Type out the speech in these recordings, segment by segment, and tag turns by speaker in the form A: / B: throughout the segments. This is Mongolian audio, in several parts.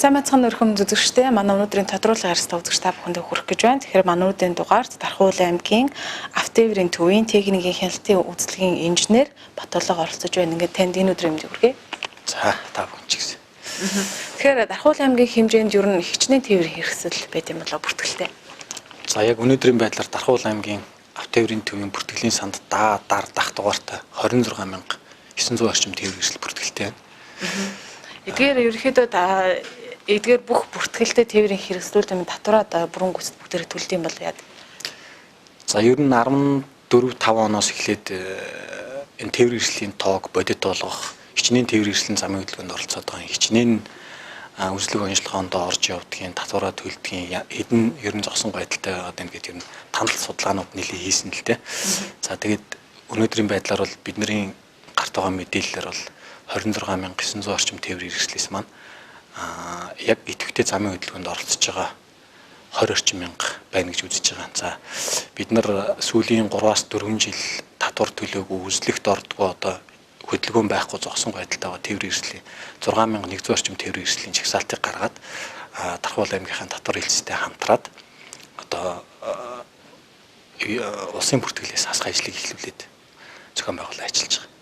A: Сайн байцгаана өрхөм үзэгчдээ. Манай өнөөдрийн тодруулгын ярилцлага үзэгч та бүхэндээ хүргэх гэж байна. Тэгэхээр манай өнөөдрийн дугаарт Дархуул аймгийн Автотээврийн төвийн техникийн хяналтын үзлэгийн инженер Батулга оролцож байна. Ингээд танд энэ өдрийн мэндийг хүргэе.
B: За, та бүхэн ч гэсэн.
A: Тэгэхээр Дархуул аймгийн хэмжээнд ер нь хичнээн тээврийн хэрэгсэл байт юм болоо бүртгэлтэй.
B: За, яг өнөөдрийн байдлаар Дархуул аймгийн Автотээврийн төвийн бүртгэлийн санд даа дар дах дугаартай 26,900 орчим тээврийн хэрэгсэл бүртгэлтэй байна.
A: Эдгээр ерөнхийдөө эдгээр бүх бүртгэлтэй тээврийн хэрэгслүүд юм татвараа бүрэн гүйцэд бүгдээрээ төлдөг юм бол яа?
B: За, ер нь 14 5 оноос эхлээд энэ тээврийн хэрэгслийн тоог бодит болгох, хичнээн тээврийн хэрэгслийн замын хөдөлгөөнд оролцоод байгаа, хичнээн үзлэг онцлогоонд орж явдгийн, татвараа төлдгийн, хэдэн ер нь зогсон байдалтай байгаад байна гэдэг ер нь танал судалгаанууд нэлээд хийсэн л дээ. За, тэгээд өнөөдрийн байдлаар бол бидний гарт байгаа мэдээллээр бол 26,900 орчим тээврийн хэрэгслээс маань яг идэвхтэй замын хөдөлгөөнд оролцож байгаа 20 орчим мянга байна гэж үзэж байгаа. За, бид нар сүүлийн 3-аас 4 жил татвар төлөөгүй, үзлэгт ордгоо, одоо хөдөлгөөн байхгүй зогсон байдалтай байгаа тээврийн хэрэгслийн 6100 орчим тээврийн хэрэгслийн жагсаалтыг гаргаад Дархуул аймгийнхаа татвар хэлцтэй хамтраад одоо улсын бүртгэлээс хасах ажлыг эхлүүлээд зохион байгуулалт ажиллаж байгаа.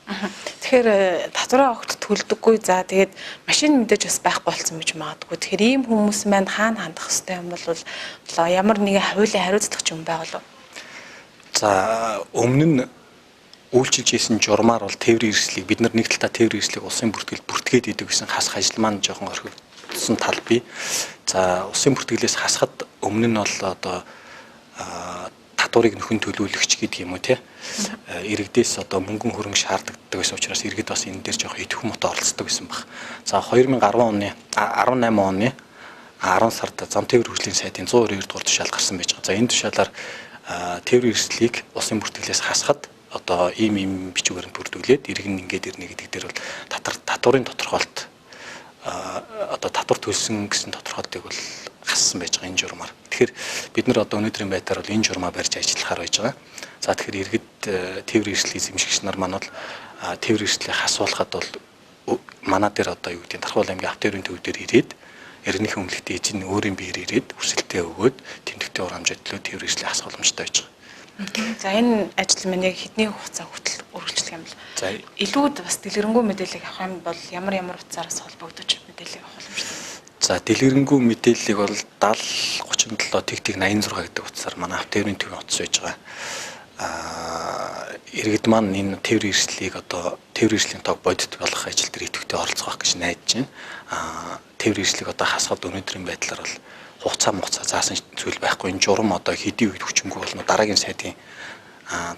A: Тэгэхээр татвараа огт төлдөггүй. За, тэгээд машин мэдээж бас байхгүй болсон гэж магадгүй. Тэгэхээр ийм хүмүүс маань хаана хандах хэвтэй юм бол ямар нэгэн хуулийн хариуцлага ч юм байгаа болов?
B: За, өмнө нь үйлчилж исэн журмаар бол тээврийн хэрэгслийг бид нар нэг талдаа тээврийн хэрэгслийг улсын бүртгэл бүртгээд идэг гэсэн хасах ажил маань жоохон орхигдсон тал бий. За, улсын бүртгэлээс хасахад өмнө нь бол одоо татварыг нөхөн төлөөлөгч гэдэг юм уу те, иргэдээс одоо мөнгөн хөрөнгө шаардлагатай байсан учраас иргэд бас энэ дээр жоох идэвх мот оролцдог гэсэн баг. За, 2010 оны 18 оны 10 сард зам тээвэр хөгжлийн сайдын 192 дугаар тушаал гарсан байж байгаа. За, энэ тушаалаар тээврийн хэрэгслийг улсын бүртгэлээс хасахад одоо ийм ийм бичвээр нь бүртгүүлээд иргэн ингээд ирнэ гэдэг дээр бол татварын тодорхойлолт, одоо татвар төлсөн гэсэн тодорхойлтыг бол хассан байж байгаа энэ журмаар. Тэгэхээр бид нар одоо өнөөдрийн байдлаар бол энэ журмаа барьж ажиллахаар байж байгаа. За, тэгэхээр иргэд тээврийн хэрэгслийн эзэмшигч нар маань бол тээврийн хэрэгслийг хасуулахад бол манай дээр одоо юу гэдэг Дархуул аймгийн Автотээврийн төв дээр ирээд иргэнийхээ үнэлгэхдээ эзэн өөрийн биеэр ирээд хүсэлтээ өгөөд тэмдэгтээ хурамжаа төлөө тээврийн хэрэгслийг хасах боломжтой байж байгаа.
A: За, энэ ажил маань яг хэдний хугацаа хүртэл үргэлжлэх юм бол?
B: За,
A: илүүд бас дэлгэрэнгүй мэдээллийг авах юм бол ямар ямар утсаараас холбогдож мэдээллийг авах боломжтой?
B: За, дэлгэрэнгүй мэдээллийг бол 70 37 тэг тэг 86 гэдэг утсаар манай Автотээврийн төвийн утас байж байгаа. Иргэд маань энэ тээврийн хэрэгслийг одоо тээврийн хэрэгслийн тоог бодит болгох ажил дээр идэвхтэй оролцох байх гэж найдаж байна. Тээврийн хэрэгслийг одоо хасахад өнөөдрийн байдлаар бол хугацаа мугацаа заасан зүйл байхгүй. Энэ журам одоо хэдийн үед хүчингүй болно. Дараагийн сайдын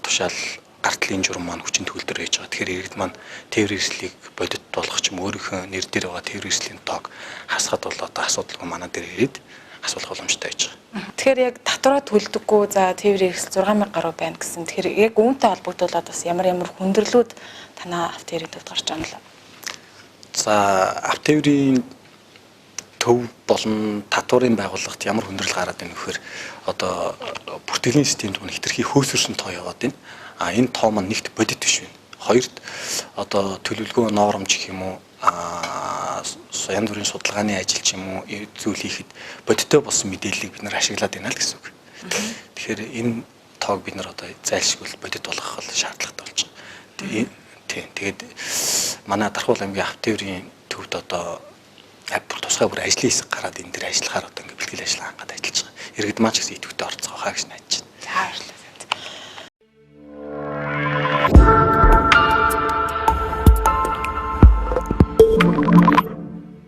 B: тушаал гартлын журам маань хүчин төгөлдөр байж байгаа. Тэгэхээр иргэд маань тээврийн хэрэгслийг бодит болгох ч юм өөрийнхөө нэр дээр байгаа тээврийн хэрэгслийн тоог хасахад бол одоо асуудалгүй манай дээр ирээд асуулах боломжтой байж байгаа.
A: Тэгэхээр яг татвараа төлдөггүй, за, тээврийн хэрэгсэл 6000 гаруй байна гэсэн. Тэгэхээр яг үүнтэй холбогдуулаад бас ямар ямар хүндрэлүүд танаа Автотээврийн төвд гарч байгаа юм бэ?
B: За, Автотээврийн төв болон татварын байгууллагт ямар хүндрэл гараад байна гэхээр одоо бүртгэлийн системд мөн хэтэрхий хөөсөрсөн тоо яваад байна. Энэ тоо маань нэгт бодит биш байна. Хоёрт одоо төлөвлөгөө нормч гэх юм уу, янз бүрийн судалгааны ажил ч юм уу зүйл хийхэд бодиттой болсон мэдээллийг бид нар ашиглаад байна л гэсэн үг. Тэгэхээр энэ тоог бид нар одоо зайлшгүй бодит болгох шаардлагатай болж байгаа. Тийм. Тэгээд манай Дархуул аймгийн Автотээврийн төвд одоо тусгай бүр ажлын хэсэг гараад энэ дээр ажиллахаар одоо ингээд бэлтгэл ажил хангаад ажиллаж байгаа. Иргэд маань ч гэсэн идэвхтэй оролцох байхаа гэж найдаж